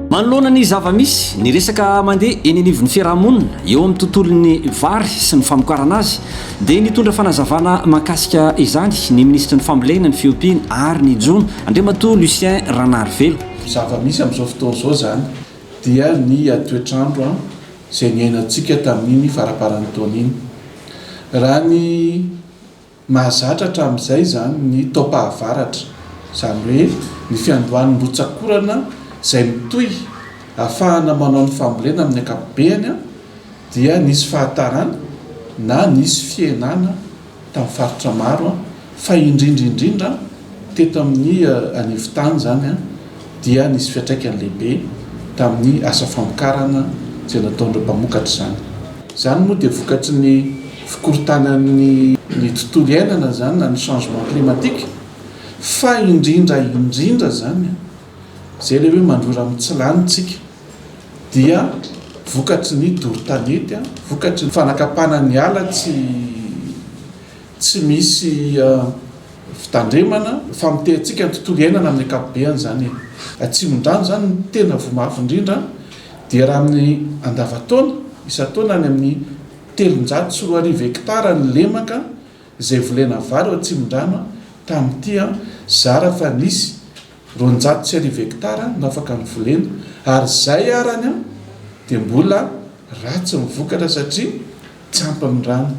Manoloana ny zava-misy, ny resaka mandeha eny anivon'ny fiaraha-monina eo amin'ny tontolon'ny vary sy ny famokarana azy dia nitondra fanazavana mahakasika izany ny minisitry ny fambolena, ny fiompiana ary ny jono, Andriamatoa Lucien Ranarivelo. Zava-misy amin'izao fotoana izao izany dia ny toetr'andro izay niainantsika tamin'iny faramparan'ny taona iny. Raha ny Mahazatra hatramin'izay izany ny taom-pahavaratra, izany hoe ny fiandohan'ny rotsak'orana izay mitohy ahafahana manao ny fambolena amin'ny ankapobehany dia nisy fahatarana na nisy fihenana tamin'ny faritra maro fa indrindra indrindra teto amin'ny anivon-tany izany dia nisy fiantraikany lehibe tamin'ny asa famokarana izay nataon'ireo mpamokatra izany. Izany moa dia vokatry ny fikorontanan'ny ny tontolo iainana izany na ny changement climatique fa indrindra indrindra izany, izay ilay hoe mandrora mitsilany tsika, dia vokatry ny doro tanety, vokatry ny fanakapana ny ala tsy tsy misy fitandremana, famotehantsika ny tontolo iainana amin'ny ankapobeany izany e. Atsimondrano izany no tena voa mafy indrindra dia raha amin'ny andavantaona, isan-taona any amin'ny 2300 hektara ny lemaka izay volena vary ao Atsimondrano tamin'ity zara fa nisy 1200 hektara no afaka novolena ary izay arany dia mbola ratsy ny vokatra satria Tsy ampy ny rano.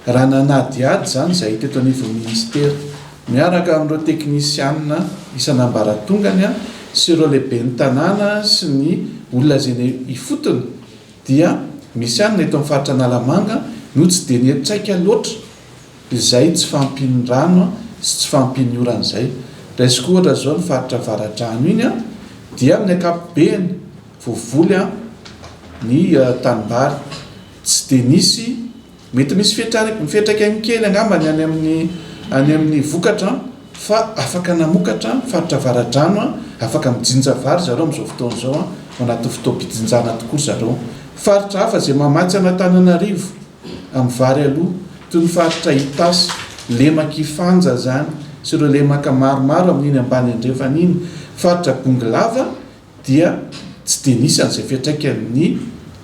Raha nanadihady izany izahay teto anivon'ny minisitera, miaraka amin'ireo teknisianina isan'ambaratongany sy ireo lehiben'ny tanàna sy ny olona izay eny ifotony dia misy ihany na eto amin'ny faritra Analamanga no tsy dia niantraika loatra izay tsy fahampian'ny rano sy tsy fahampian'ny orana izay. Raisiko ohatra izao ny faritra Avaradrano iny dia amin'ny ankapobeny voavoly ny tanimbary. Tsy dia nisy, mety misy fiantraikany kely angamba ny any amin'ny any amin'ny vokatra fa afaka namokatra faritra avaradrano an, afaka mijinja vary zareo amin'izao fotoana izao an, ao anatin'ny fotoam-pijinjana tokoa zareo. Faritra hafa izay mamatsy an'Antananarivo amin'ny vary aloha toy ny faritra Itasy, lemak'Ifanja izany sy ireo lemaka maromaro amin'iny ambany andrefana iny, faritra Bongolava dia tsy dia nisy an'izay fiantraikan'ny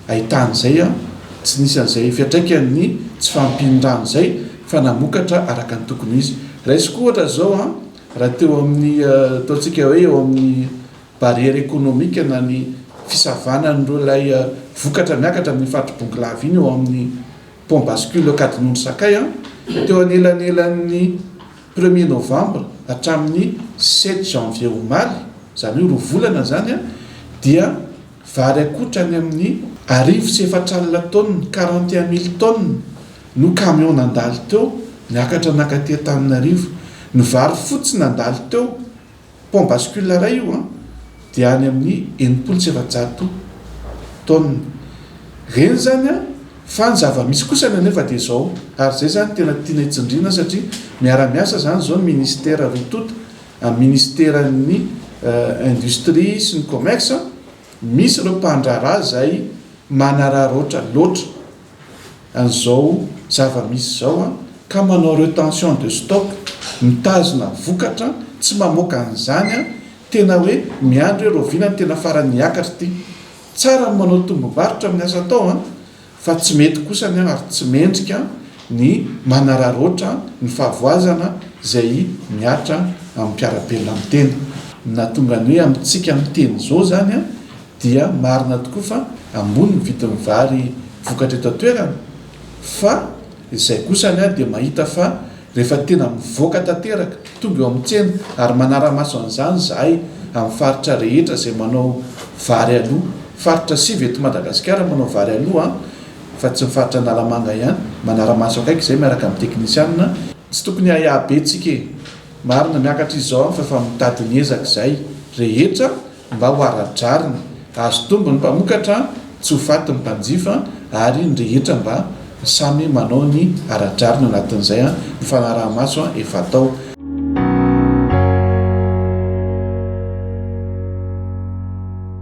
haitany izay an, tsy nisy an'izay fiantraikan'ny tsy fahampian'ny rano izay fa namokatra araka ny tokony ho izy. Raisiko ohatra izao an, raha teo amin'ny ataontsika hoe eo amin'ny barrière économique na ny fisavana an'ireo ilay vokatra miakatra amin'ny faritry Bongolava iny eo amin'ny pont bascule Ankadinondry Sakay an, teo anelanelan'ny premier novembre hatramin'ny sept janvier omaly, izany hoe roa volana izany, dia vary akotra any amin'ny 1040 taonina, 41 mille tonnes, no camion nandalo teo niakatra nankaty Antananarivo. Ny vary fotsy nandalo teo, pont bascule iray io an, dia any amin'ny 460 taonina. Ireny izany an, fa ny zava-misy kosany anefa dia izao, ary izay izany tena tiana hitsindriana satria miara-miasa izany izao ny ministera roa tonta, amin'ny ministeran'ny industrie sy ny commerce, misy ireo mpandraharaha izay manararaotra loatra an'izao zava-misy izao an, ka manao retention de stock, mitazona vokatra, tsy mamoaka an'izany an, tena hoe miandry hoe rahoviana no tena farany hiakatra ity. Tsara ny manao tombom-barotra amin'ny asa atao an, fa tsy mety kosa ny ary tsy mendrika ny manararaotra ny fahavoazana izay mihatra amin'ny mpiara-belona amin'ny tena. Ny nahatonga ny hoe amintsika miteny izao izany an, dia marina tokoa fa ambony ny vidin'ny vary vokatra eto an-toerana fa izay kosa ny ahy dia mahita fa rehefa tena mivoaka tanteraka tonga eo amin'ny tsena ary manara-maso an'izany izahay amin'ny faritra rehetra izay manao vary aloha, faritra sivy eto Madagasikara manao vary aloha fa tsy ny faritra Analamanga ihany, manara-maso akaiky izay miaraka amin'ny teknisianina. Tsy tokony hiahiahy be tsika e! Marina miakatra izy izao fa efa mitady ny ezaka izay rehetra mba ho ara-drariny, hahazo tombony ny mpamokatra, tsy ho faty ny mpanjifa ary ny rehetra mba samy manao ny ara-drariny ao anatin'izay ny fanaraha-maso efa atao.